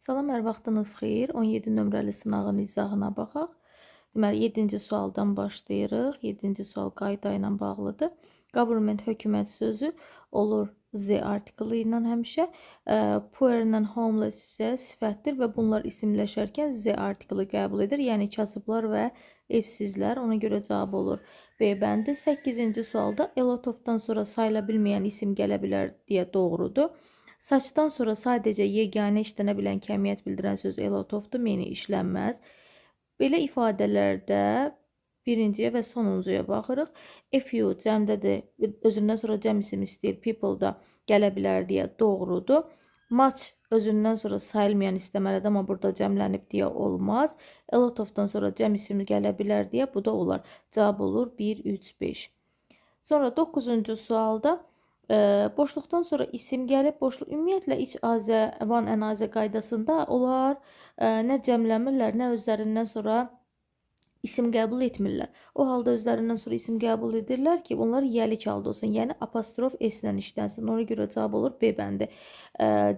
Salam, hər vaxtınız xeyir. 17 nömrəli sınağın izahına baxaq. Deməli, 7-ci sualdan başlayırıq. 7-ci sual qayda ilə bağlıdır. Government, hökumət sözü olur Z artiklı ilə həmişə. Poor ilə homeless isə sifətdir və bunlar isimləşərkən Z artiklı qəbul edir. Yəni kasıblar və evsizlər. Ona görə cavab olur B bəndi. 8-ci sualda a lot of-dan sonra sayıla bilməyən isim gələ bilər deyə doğrudur. Saçdan sonra sadəcə yeganə işlənə bilən kəmiyyət bildirən söz a lot of-dur, many işlənməz. Belə ifadələrdə birinciyə və sonuncuya baxırıq. A few cəmdədir, özündən sonra cəm isim istəyir, people da gələ bilər deyə doğrudur. Much özündən sonra sayılmayan istəməlidir, amma burada cəmlənib deyə olmaz. A lot of-dan sonra cəm ismi gələ bilər deyə bu da olar. Cavab olur 1, 3, 5. Sonra 9-cu sualda boşluqdan sonra isim gəlib. Boşluq ümumiyyətlə iç azə, one another qaydasında onlar nə cəmlənmirlər, nə özlərindən sonra isim qəbul etmirlər. O halda özlərindən sonra isim qəbul edirlər ki, onlar yəlik halda olsun. Yəni apostrof S ilə işlənsin. Ona görə cavab olur B bəndi.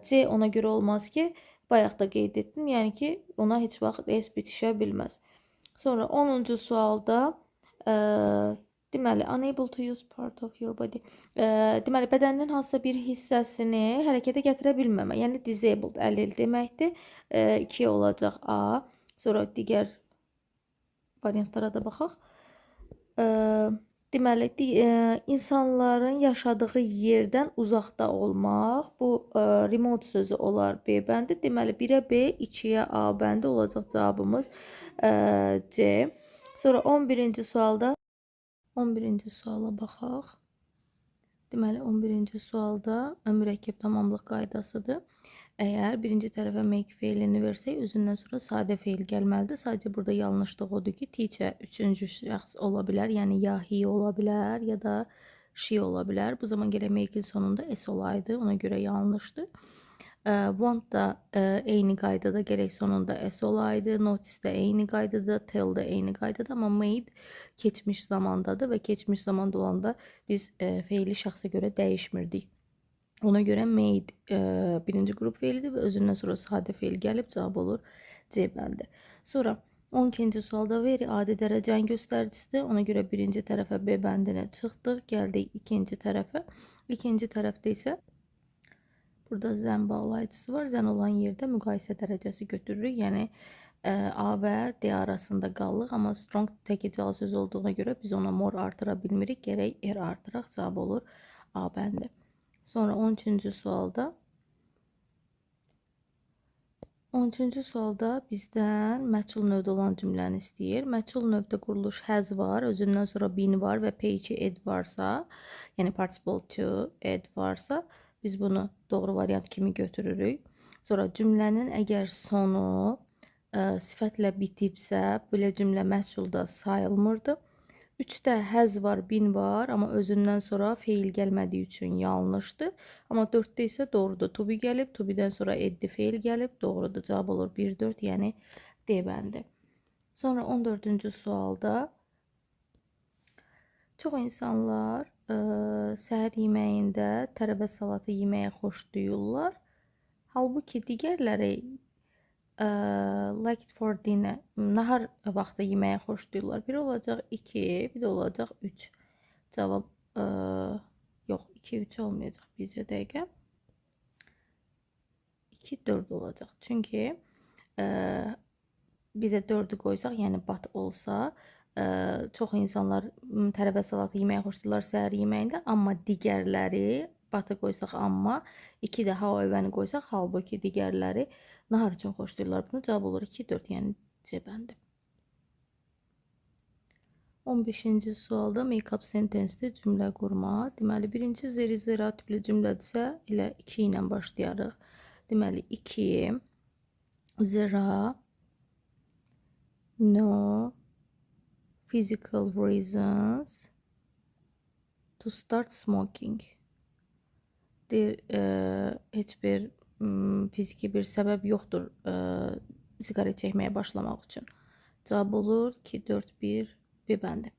C ona görə olmaz ki, bayaq da qeyd etdim. Yəni ki, ona heç vaxt S bitişə bilməz. Sonra 10-cu sualda deməli, unable to use part of your body. Deməli, bədəninin hansısa bir hissəsini hərəkətə gətirə bilməmə, yəni disabled, əlil deməkdir. 2 olacaq A. Sonra digər variantlara da baxaq. Deməli, insanların yaşadığı yerdən uzaqda olmaq. Bu remote sözü olar B bəndi. Deməli, 1-ə B, 2-yə A bəndi olacaq cavabımız C. Sonra 11-ci sualda 11-ci suala baxaq. Deməli, 11-ci sualda mürəkkəb tamamlıq qaydasıdır. Əgər birinci tərəfə make feilini versək, özündən sonra sadə feil gəlməlidir. Sadəcə burada yanlışlıq odur ki, teacher üçüncü şəxs ola bilər. Yəni ya he ola bilər, ya da she ola bilər. Bu zaman gərək make-in sonunda s olaydı. Ona görə yanlışdır. Want da eyni qaydada gərək sonunda s olaydı. Notice də eyni qaydada, tell də eyni qaydada, amma made keçmiş zamandadır və keçmiş zamanda olanda biz feili şəxsə görə dəyişmirdik. Ona görə made birinci qrup feilidir və özündən sonra sadə feil gəlib, cavab olur C bəndi. Sonra 12-ci sualda very adi dərəcənin göstəricisidir. Ona görə birinci tərəfə B bəndinə çıxdıq. Gəldik ikinci tərəfə. İkinci tərəfdə isə burada than bağlayıcısı var. Than olan yerdə müqayisə dərəcəsi götürürük. Yəni A və D arasında qalırıq. Amma strong tək söz olduğuna görə biz ona more artıra bilmirik. Gərək er artıraq. Cavab olur A bəndi. Sonra 13-cü sualda 13-cü sualda bizdən məchul növdə olan cümləni istəyir. Məchul növdə quruluş has var, özündən sonra been var və P2 ed varsa, yəni participle to ed varsa, biz bunu doğru variant kimi götürürük. Sonra cümlənin əgər sonu sifətlə bitibsə, belə cümlə məchulda sayılmırdı. 3-də has var, been var, amma özündən sonra feil gəlmədiyi üçün yanlışdır. Amma 4-də isə doğrudur. To be gəlib, to be-dən sonra eddi feil gəlib, doğrudur. Cavab olur 1, 4, yəni D bəndi. Sonra 14-cü sualda çox insanlar səhər yeməyində tərəvəz salatı yeməyi xoşlayırlar. Halbuki digərləri like it for dinner, nahar vaxtı yeməyi xoşlayırlar. Biri olacaq 2, bir də olacaq 3. Cavab yox, 2, 3 olmayacaq, bircə dəqiqə. 2, 4 olacaq. Çünki bir də 4-ü qoysaq, yəni but olsa, çox insanlar tərəvəz salatı yeməyi xoşlayırlar səhər yeməyində, amma digərləri but-ı qoysaq, amma 2 də however-ni qoysaq, halbuki digərləri nahar üçün xoşlayırlar. Bunu cavab olur 2, 4, yəni C bəndi. 15-ci sualda make up sentence-dir, cümlə qurma. Deməli, birinci there is, there are tipli cümlədirsə, elə 2 ilə başlayarıq. Deməli, 2, there are no physical reasons to start smoking. Deyir, heç bir fiziki bir səbəb yoxdur siqaret çəkməyə başlamaq üçün. Cavab olur 2, 4, 1, B bəndi.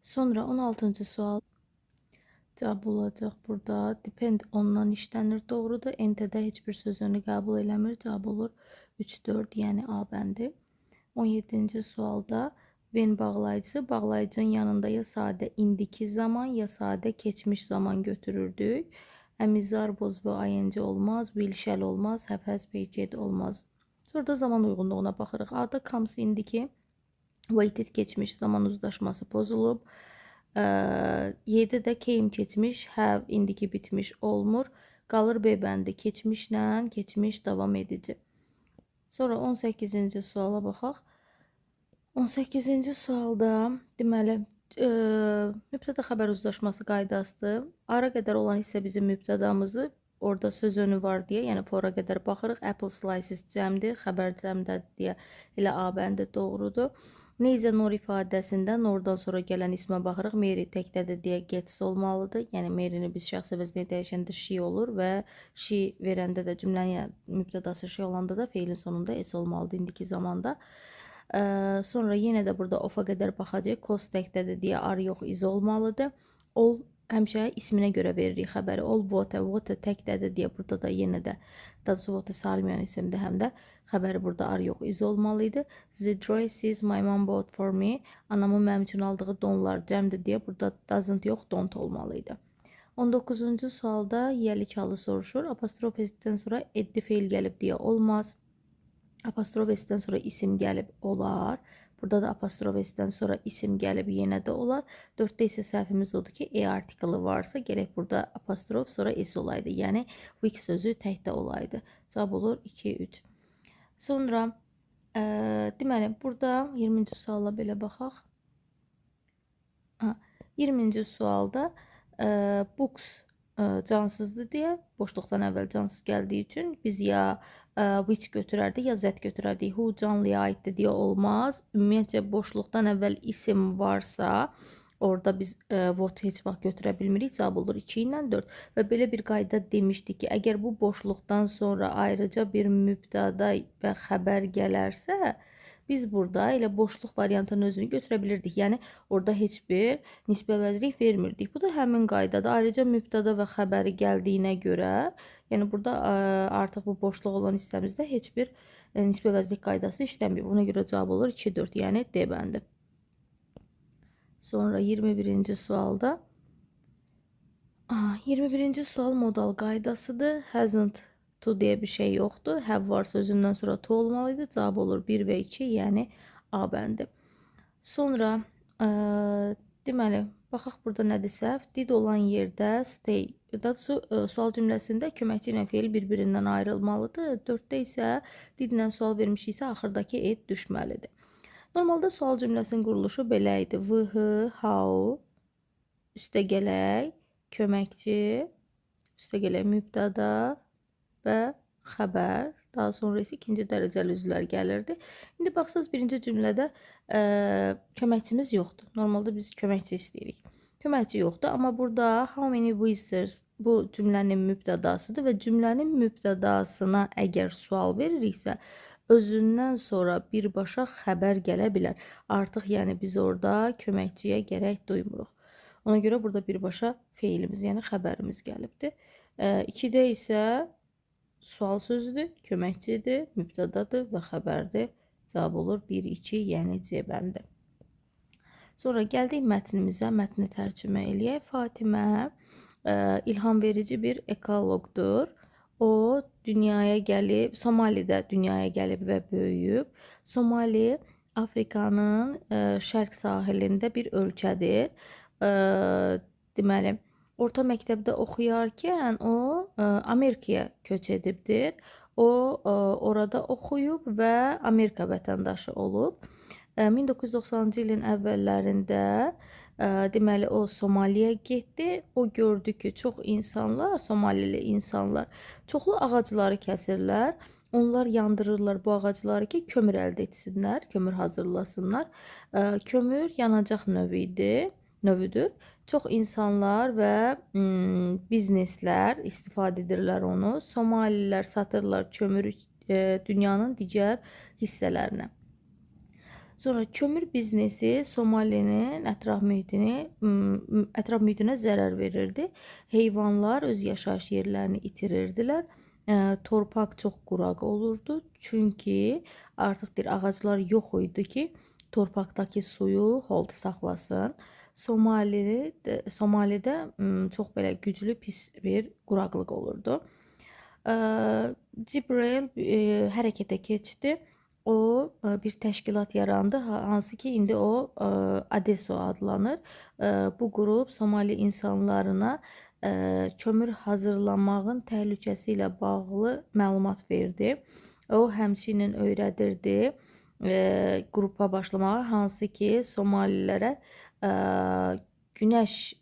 Sonra 16-cı sual. Cavab olacaq burada. Depend ondan işlənir. Doğrudur. NT-də heç bir söz önü qəbul eləmir. Cavab olur 3-4, yəni A bəndi. 17-ci sualda when bağlayıcısı bağlayıcının yanında ya sadə indiki zaman, ya sadə keçmiş zaman götürürdük. Əmizar, was və ing olmaz, will, shall olmaz, have, has, be, olmaz. Sonra da zaman uyğunluğuna baxırıq. A-da comes indiki, waited keçmiş zaman uzlaşması pozulub. Y-də də came keçmiş, have indiki bitmiş olmur. Qalır B bəndi keçmişlə keçmiş davam edici. Sonra 18-ci suala baxaq. 18-ci sualda deməli mübtəda xəbər uzlaşması qaydasıdır. Ara qədər olan hissə bizim mübtədamızdır. Orada söz önü var deyə, yəni for-a qədər baxırıq. Apple slices cəmdir, xəbər cəmdədir deyə elə A bəndi doğrudur. Neither nor ifadəsində nordan sonra gələn ismə baxırıq. Mary təkdədir deyə gets olmalıdır. Yəni Mary-ni biz şəxs əvəzinə dəyişəndə she olur və she verəndə də cümlənin yəni, mübtədası she olanda da feilin sonunda s olmalıdır indiki zamanda. Sonra yenə də burada of-a qədər baxacağıq. Cost təkdədir deyə are yox is olmalıdır. All həmişə isminə görə veririk xəbəri. All water, water təkdədir deyə burada da yenə də daha doğrusu water sayılmayan isimdir həm də xəbəri burada are yox is olmalı idi. The dresses my mom bought for me. Anamın mənim üçün aldığı donlar cəmdir deyə burada doesn't yox don't olmalı idi. 19-cu sualda yiyəlik halı soruşur. Apostrof s-dən sonra eddi feil gəlib deyə olmaz. Apostrof s-dən sonra isim gəlib olar. Burada da apostrof s-dən sonra isim gəlib yenə də olar. 4-də isə səhvimiz odur ki, e artiklı varsa gərək burada apostrof sonra s olaydı. Yəni week sözü təkdə olaydı. Cavab olur 2, 3. Sonra deməli burada 20-ci suala belə baxaq. Ha, 20-ci sualda books cansızdır deyə boşluqdan əvvəl cansız gəldiyi üçün biz ya which götürərdik, ya that götürərdik. Who canlıya aiddir deyə olmaz. Ümumiyyətcə boşluqdan əvvəl isim varsa, orada biz what heç vaxt götürə bilmirik. Cavab olur 2 ilə 4. Və belə bir qayda demişdik ki, əgər bu boşluqdan sonra ayrıca bir mübtəda və xəbər gələrsə, biz burada elə boşluq variantının özünü götürə bilirdik. Yəni orada heç bir nisbə əvəzlik vermirdik. Bu da həmin qaydadır. Ayrıca mübtəda və xəbəri gəldiyinə görə, yəni burada artıq bu boşluq olan hissəmizdə heç bir nisbə əvəzlik qaydası işləmir. Buna görə cavab olur 2, 4, yəni D bəndi. Sonra 21-ci sualda 21-ci sual modal qaydasıdır. Hasn't to deyə bir şey yoxdur. Have var sözündən sonra to olmalıydı. Cavab olur 1 və 2, yəni A bəndi. Sonra deməli, baxaq burada nədir səhv. Did olan yerdə stay, daha doğrusu sual cümləsində köməkçi ilə feil bir-birindən ayrılmalıdır. 4-də isə did ilə sual vermişiksə axırdakı it düşməlidir. Normalda sual cümləsinin quruluşu belə idi. V, H, how, üstə gələk, köməkçi, üstə gələk mübtəda və xəbər. Daha sonra isə ikinci dərəcəli üzvlər gəlirdi. İndi baxsaz birinci cümlədə köməkçimiz yoxdur. Normalda biz köməkçi istəyirik. Köməkçi yoxdur, amma burada how many visitors bu cümlənin mübtədasıdır və cümlənin mübtədasına əgər sual veririksə, özündən sonra birbaşa xəbər gələ bilər. Artıq yəni biz orada köməkçiyə gərək duymuruq. Ona görə burada birbaşa feilimiz, yəni xəbərimiz gəlibdir. 2-də isə sual sözüdür, köməkçidir, mübtədadır və xəbərdir. Cavab olur 1, 2, yəni C bəndi. Sonra gəldik mətnimizə, mətni tərcümə eləyək. Fatimə ilham verici bir ekoloqdur. O dünyaya gəlib, Somalidə dünyaya gəlib və böyüyüb. Somali Afrikanın şərq sahilində bir ölkədir. Deməli, orta məktəbdə oxuyarkən o Amerikaya köç edibdir. O orada oxuyub və Amerika vətəndaşı olub. 1990-cı ilin əvvəllərində deməli o Somaliyə getdi. O gördü ki, çox insanlar, Somalili insanlar çoxlu ağacları kəsirlər. Onlar yandırırlar bu ağacları ki, kömür əldə etsinlər, kömür hazırlasınlar. Kömür yanacaq növü idi, növüdür. Çox insanlar və bizneslər istifadə edirlər onu. Somalilər satırlar kömürü dünyanın digər hissələrinə. Sonra kömür biznesi Somalinin ətraf mühitinə zərər verirdi. Heyvanlar öz yaşayış yerlərini itirirdilər. Torpaq çox quraq olurdu. Çünki artıq deyir, ağaclar yox idi ki, torpaqdakı suyu hold saxlasın. Somalidə çox belə güclü pis bir quraqlıq olurdu. Cibril hərəkətə keçdi. O bir təşkilat yarandı, hansı ki indi o Adeso adlanır. Bu qrup Somali insanlarına kömür hazırlamağın təhlükəsi ilə bağlı məlumat verdi. O həmçinin öyrədirdi qrupa başlamağa, hansı ki Somalilərə günəş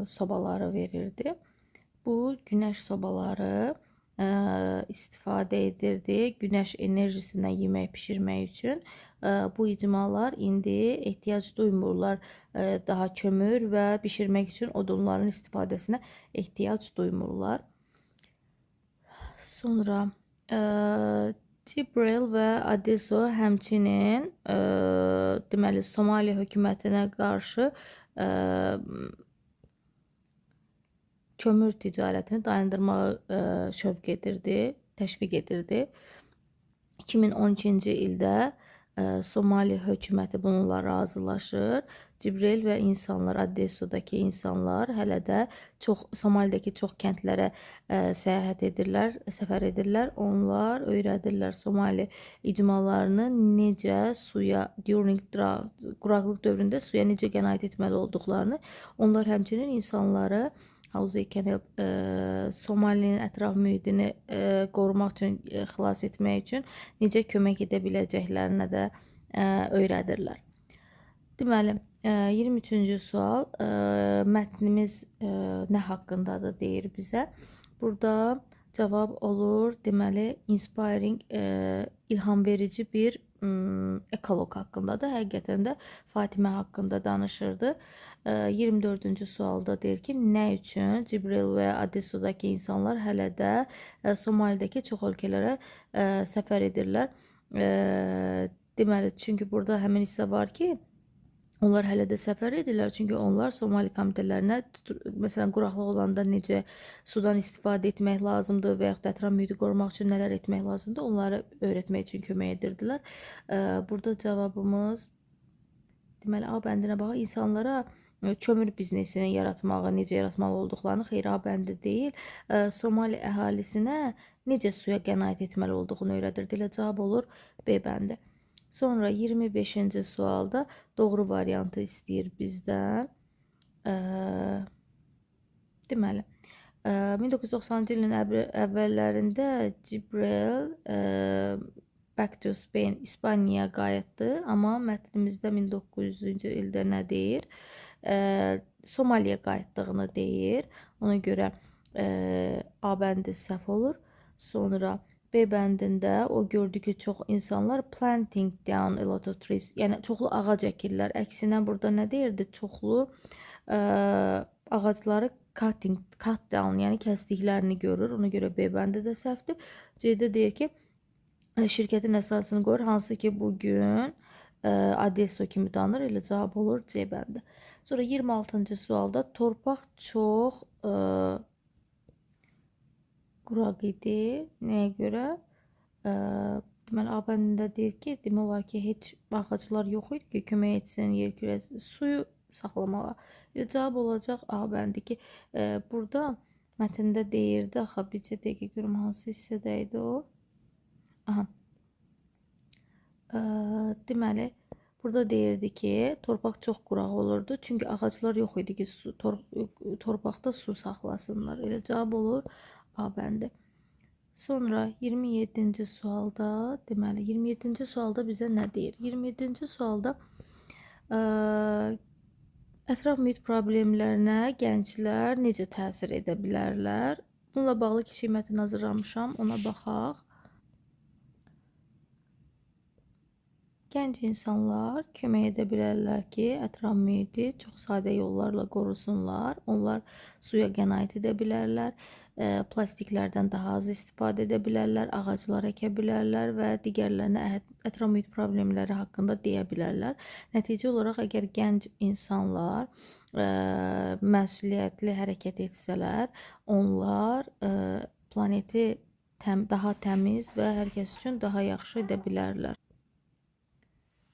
sobaları verirdi. Bu günəş sobaları istifadə edirdi günəş enerjisindən yemək bişirmək üçün. Bu icmalar indi ehtiyac duymurlar daha kömür və bişirmək üçün odunların istifadəsinə ehtiyac duymurlar. Sonra Cibril və Adeso həmçinin deməli Somali hökumətinə qarşı kömür ticarətini dayandırmağı şövq edirdi, təşviq edirdi. 2012-ci ildə Somali hökuməti bununla razılaşır. Cibril və insanlar, Adesodakı insanlar hələ də çox Somalidəki çox kəndlərə səyahət edirlər, səfər edirlər. Onlar öyrədirlər Somali icmalarını necə suya during drought, quraqlıq dövründə suya necə qənaət etməli olduqlarını. Onlar həmçinin insanları how they can help Somalinin ətraf mühitini qorumaq üçün, xilas etmək üçün necə kömək edə biləcəklərinə də öyrədirlər. Deməli, 23-cü sual mətnimiz nə haqqındadır deyir bizə. Burada cavab olur, deməli, inspiring, ilham verici bir ekoloq haqqındadır. Həqiqətən də Fatimə haqqında danışırdı. 24-cü sualda deyir ki, nə üçün Cibril və Adesodakı insanlar hələ də Somalidəki çox ölkələrə səfər edirlər? Deməli, çünki burada həmin hissə var ki, onlar hələ də səfər edirlər, çünki onlar Somali komitələrinə, məsələn, quraqlıq olanda necə sudan istifadə etmək lazımdır və yaxud da ətraf mühiti qorumaq üçün nələr etmək lazımdır, onları öyrətmək üçün kömək edirdilər. Burada cavabımız, deməli, A bəndinə baxaq, insanlara kömür biznesini yaratmağı, necə yaratmalı olduqlarını, xeyr, A bəndi deyil, Somali əhalisinə necə suya qənaət etməli olduğunu öyrədirdi. Elə cavab olur B bəndi. Sonra 25-ci sualda doğru variantı istəyir bizdən. Deməli, 1990-cı ilin əvvəllərində Cibril back to Spain, İspaniyaya qayıtdı. Amma mətnimizdə 1900-cü ildə nə deyir? Somaliyə qayıtdığını deyir. Ona görə A bəndi səhv olur. Sonra B bəndində o gördü ki, çox insanlar planting down a lot of trees, yəni çoxlu ağac əkirlər. Əksinə burada nə deyirdi? Çoxlu ağacları cut down, yəni kəsdiklərini görür. Ona görə B bəndi də səhvdir. C-də deyir ki, şirkətin əsasını qoyur, hansı ki bugün Adeso kimi tanınır. Elə cavab olur C bəndi. Sonra 26-cı sualda torpaq çox quraq idi. Nəyə görə? Deməli, A bəndində deyir ki, demək olar ki, heç ağaclar yox idi ki, kömək etsin yer kürəsi suyu saxlamağa. Elə cavab olacaq A bəndi ki, burada mətndə deyirdi, axı bircə dəqiqə görüm hansı hissədə idi o. Aha. Deməli, burada deyirdi ki, torpaq çox quraq olurdu. Çünki ağaclar yox idi ki, torpaqda su saxlasınlar. Elə cavab olur A bəndi. Sonra 27-ci sualda, deməli, 27-ci sualda bizə nə deyir? 27-ci sualda ətraf mühit problemlərinə gənclər necə təsir edə bilərlər? Bununla bağlı kiçik mətn hazırlamışam, ona baxaq. Gənc insanlar kömək edə bilərlər ki, ətraf mühiti çox sadə yollarla qorusunlar. Onlar suya qənaət edə bilərlər. Plastiklərdən daha az istifadə edə bilərlər, ağaclar əkə bilərlər və digərlərinə ətraf mühit problemləri haqqında deyə bilərlər. Nəticə olaraq, əgər gənc insanlar məsuliyyətli hərəkət etsələr, onlar planeti daha təmiz və hər kəs üçün daha yaxşı edə bilərlər.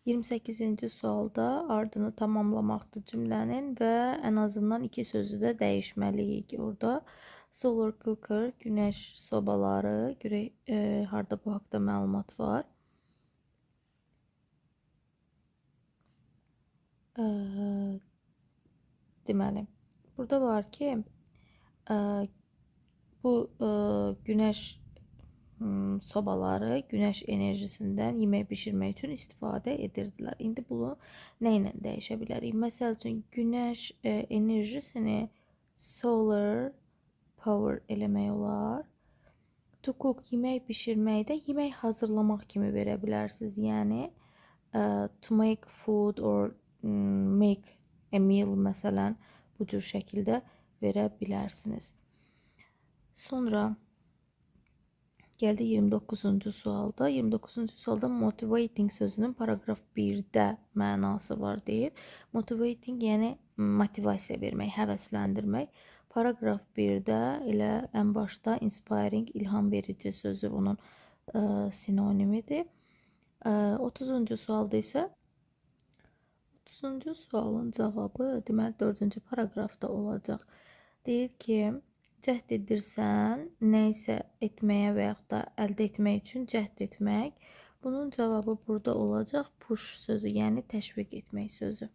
28-ci sualda ardını tamamlamaqdır cümlənin və ən azından iki sözü də dəyişməliyik orada. Solar cooker, günəş sobaları, görək harda bu haqda məlumat var. Deməli, burada var ki, bu günəş sobaları günəş enerjisindən yemək bişirmək üçün istifadə edirdilər. İndi bunu nə ilə dəyişə bilərik? Məsəl üçün, günəş enerjisini solar power eləmək olar. To cook, yemək bişirməkdə yemək hazırlamaq kimi verə bilərsiniz. Yəni, to make food or make a meal məsələn, bu cür şəkildə verə bilərsiniz. Sonra gəldi 29-cu sualda. 29-cu sualda motivating sözünün paraqraf 1-də mənası var deyir. Motivating, yəni motivasiya vermək, həvəsləndirmək. Paraqraf 1-də elə ən başda inspiring, ilham verici sözü bunun sinonimidir. 30-cu sualda isə 30-cu sualın cavabı deməli 4-cü paraqrafda olacaq. Deyir ki, cəhd edirsən, nə isə etməyə və yaxud da əldə etmək üçün cəhd etmək. Bunun cavabı burada olacaq push sözü, yəni təşviq etmək sözü.